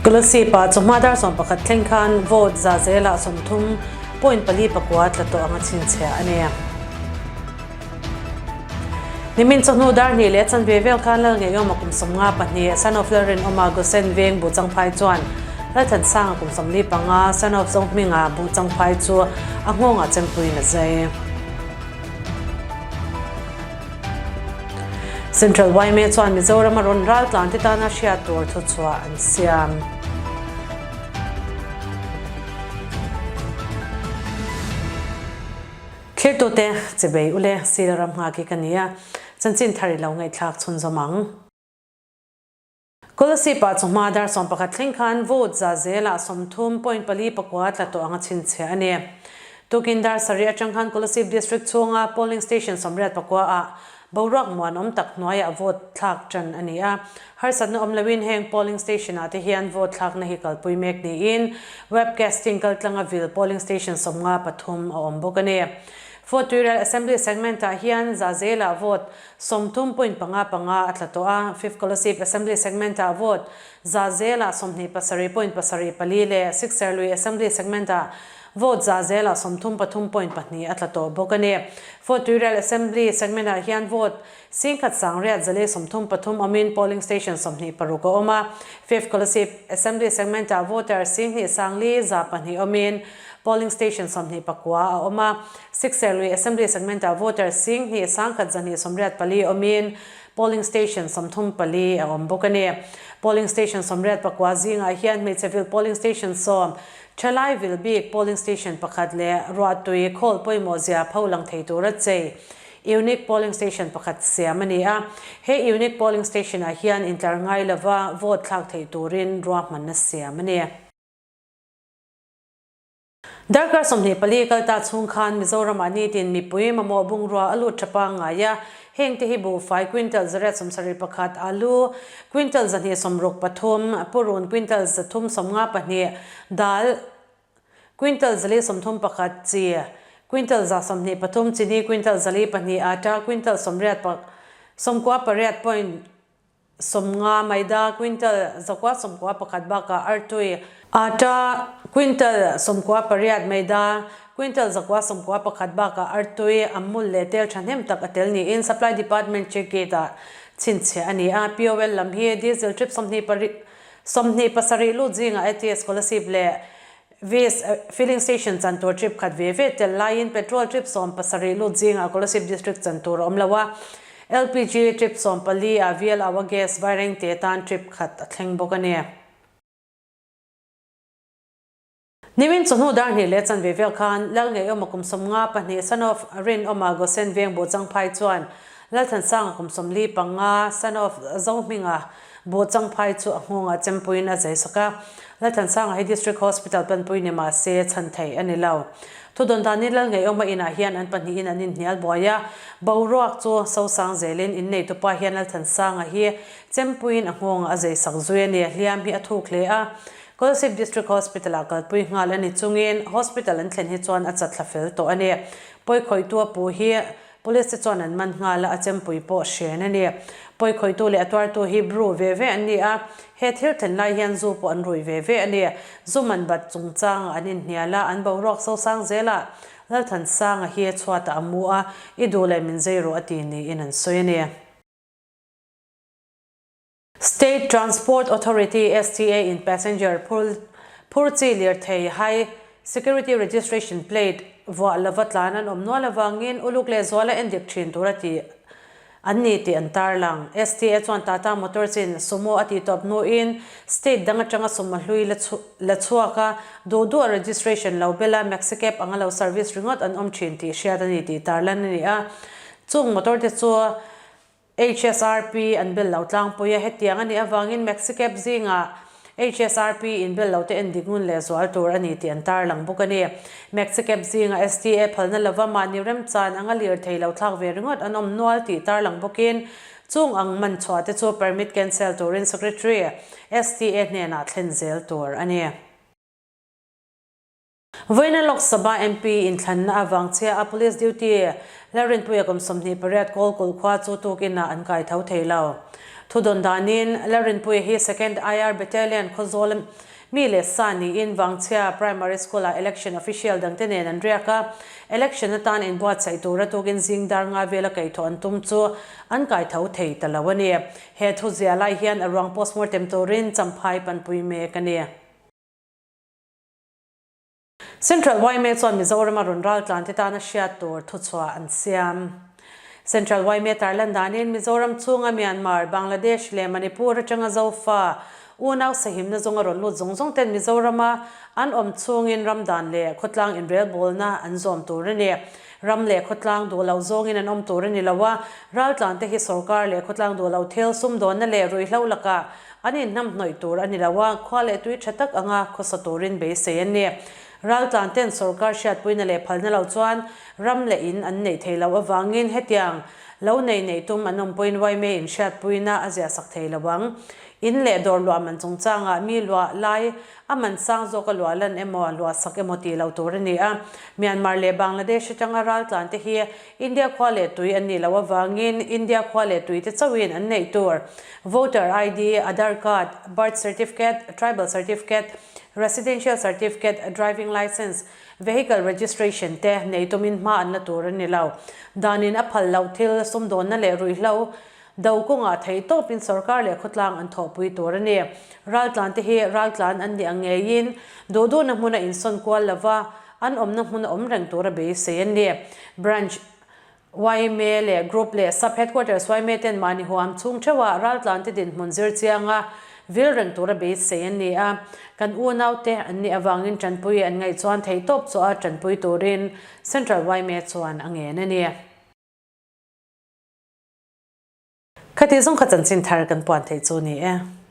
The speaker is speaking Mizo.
Kolasib-ah chawhma dar 11 thleng khan vote za zelah 30.49 tla tawh anga chhinchhiah a ni. Nimin chawhnu dar hnih leh chanve vel khan Lalngeiawma kum 52, son of Lalrinawma Gosen veng Buhchangphai chuan Lalthansanga kum 45, son of Zohminga Buhchangphai chu a nghawngah chempuiin a zai. Central yma chuan Mizoram a rawn ral tlan te tana hriat tur thuchhuah an siam. Thirtute chibei ule sil ram nghak hi ka ni a, chanchin thar i lo ngaihthlak chhunzawm ang. Kolasib-ah chawhma dar 11 thleng khan vote za zelah 30.49 tla tawh anga chhinchhiah a ni. Tukin dar sarih atang khan Kolasib District chhunga polling station 84 ah boruak muanawm tak hnuaiah vote thlak tan a ni a. Harsatna awm loin heng polling station ah te hian vote thlakna hi kalpui mek niin webcasting kaltlanga vil polling station 53 a awm bawk a ni. Fort Tuirial Assembly segment ah hian za zelah vote 30.55 a tla tawh a, Fifth Kolasib Assembly segment-ah vote za zelah 27.74 leh Sixth Serlui Assembly segment-ah vote za zelah 33.2 a tla tawh bawk a ni. Fourth Tuirial Assembly segment-ah hian vote 10,933 awmin polling station 26 a awm a, Fifth Kolasib Assembly segment-ah voter 2,502 awmin polling station 29 a awm a. Sikserlui Assembly segment-ah voter 2 1,284 awmin polling station 34 a awm bawk a ni. Polling station 89 zingah hian hmeichhe vil polling station 10, thalai vil bik polling station pakhat leh ruahtui khawl pawimawh zia pho lang thei tura chei unique polling station pakhat siam a ni a. He unique polling station-ah hian intlar ngai lova vote thlak theih turin ruahmanna siam a ni. Darkar 24 kal ta chhung khan Mizoramah nitin mipui mamawh bungrua a lut tha pangngai a, heng te hi buhfai quintal 171, alu quintal 263, purun quintal 352, dal quintal 431, chi quintal 123, chini quintal 402, atta quintal 98 point 50 maida quintal 191 bakah artui atta quintal 98 maida quintal 191 bakah artui amul leh tel thahnem tak a tel niin supply department check gate ah chhinchhiah a ni a. POL lam hi diesel trip 27 lut zingah ATS Kolasib leh Vis filling station chan tur trip khat ve ve tel laiin petrol trip 17 lut zingah Kolasib district chan tur a awm lo a, LPG trip 14 ah VL Awa gas Vairengte tan trip khat a thleng bawk a ni. Nimin chawhnu dar hnih leh chanve vel khan Lalngeiawma kum 52 son of Rinawma Gosen veng Buhchangphai chuan Lalthansanga kum 45 son of Zohminga Buhchangphai chu a nghawngah chempuiin a zai sak a, Lalthansanga hi District Hospital panpui ni mah se chhan theih a ni lo. Thudawn danin Lalngeiawma inah hian an pahnihin an inhnial buai a, boruak chu sosang zelin inneitupa hian Lalthansanga hi chempuiin a nghawngah a zai sak zui a ni. Hliam hi a thuk hle a, Kolasib District Hospital-ah kalpui nghal a ni chungin hospital an thlen hi chuan a chatthla fel tawh a ni. Pawikhawihtu a puh hi Police te chuan an man nghal a, a chempui pawh hren a ni. Pawikhawihtu leh a tuartu hi bru ve ve an ni a, he thil thlen lai hian zu pawh an rui ve ve a ni. Zu man bat chungchangah an inhnial a, an boruak sosang zelah Lalthansanga hi chhuatah a mu a, i duh leh min zei rawh a ti niin an sawi a ni. State Transport Authority, STA, in passenger phur phur chi lirthei high security registration plate vuah lova tlan an awm nual avangin uluk leh zuala en dik thin tur a ti an ni tih an tarlang. STA chuan Tata Motors in Sumo a tihtawp hnuin state dang atanga Sumo hlui la la chhuak a, duh duh a registration lo bela Maxicab anga lo service ringawt an awm thin tih hriat a ni tih tarlan a ni a. Chung motor te chu HSRP an bel lo tlangpui a, hetiang a nih avangin Maxicab zingah HSRP in bel lo te en dik ngun leh zual tur a ni tih an tarlang bawk a ni. Maxicab zingah STA phalna lova mahni remchan anga lir thei lo thlak ve ringawt an awm nual tih tarlang bawkin chung ang man chhuah te chu permit cancel turin Secretary STA hnenah thlen zel tur a ni. Vawiina Lok Sabha MP inthlanna avang chhia a police duty Lalrinpuia kum 28 kawl kulh khua chu tukinah an kai tho thei lo. Thudawn danin Lalrinpuia hi Second IR Battalion Khawzawl mi leh sa niin Vangchhia Primary School-ah Election Official dangte nen an riak a, Election atan inbuatsaih tura tukin zing dar nga vela kaihthawh an tum chu an kaitho thei ta lo a ni. He thu zia lai hian a ruang postmortem turin Champhai panpui mek a ni. Central yma chuan Mizorama rawn raltlan te tana hriat tur thuchhuah an siam. Central yma tarlan danin Mizoram chhunga Myanmar, Bangladesh leh Manipur atanga Zofa unau sahimna zawnga rawn lut zawng zawng ten Mizorama an awm chhungin ramdan leh khawtlang inrelbawlna an zawm tur a ni. Ram leh khawtlang duh loh zawngin an awm tur a ni lo a, raltlan te hi sorkar leh khawtlang duh loh thil sumdawnna leh ruihhlo lakah An inhnamhnawih tur a ni lo a, khua leh tui tha tak anga khawsa turin beisei an ni. Raltlan ten sorkar hriatpuina leh phalna lo chuan ram leh in an neih thei loh avangin hetiang lo nei neih tum an awm pawhin yma in hriatpuina a ziahsak thei lo ang. In leh dawr luah man chungchangah mi luah lai a man sang zawka luah lan emaw luah sak emaw tih loh tur a ni a. Myanmar leh Bangladesh atanga raltlan te hi India khua leh tui an nih loh avangin India khua leh tui te chauhin an neih tur Voter ID, Aadhaar Card, Birth Certificate, Tribal Certificate, Residential Certificate, Driving Licence, Vehicle Registration te nei tumin hma an la tur a ni lo. Danin a phal loh thil, sumdawnna leh ruihhlo do kawngah theih tawpin sorkar leh khawtlang an thawhpui tur a ni. Raltlan te hi raltlan an nih ang ngeiin duh duhna hmuna insawn kual lova an awmna hmun a awm reng tur a beisei a ni. Branch yma leh Group leh Sub Headquarters yma ten mahni huam chhung theuhah raltlan te dinhmun zir chianga vil reng tur a beisei a ni a. Kan unaute an nih avangin tanpui an ngaih chuan theihtawp chu a tanpui turin Central yma chuan a ngen a ni. Khati zawng kha chanchin thar kan puan theih chu ni e.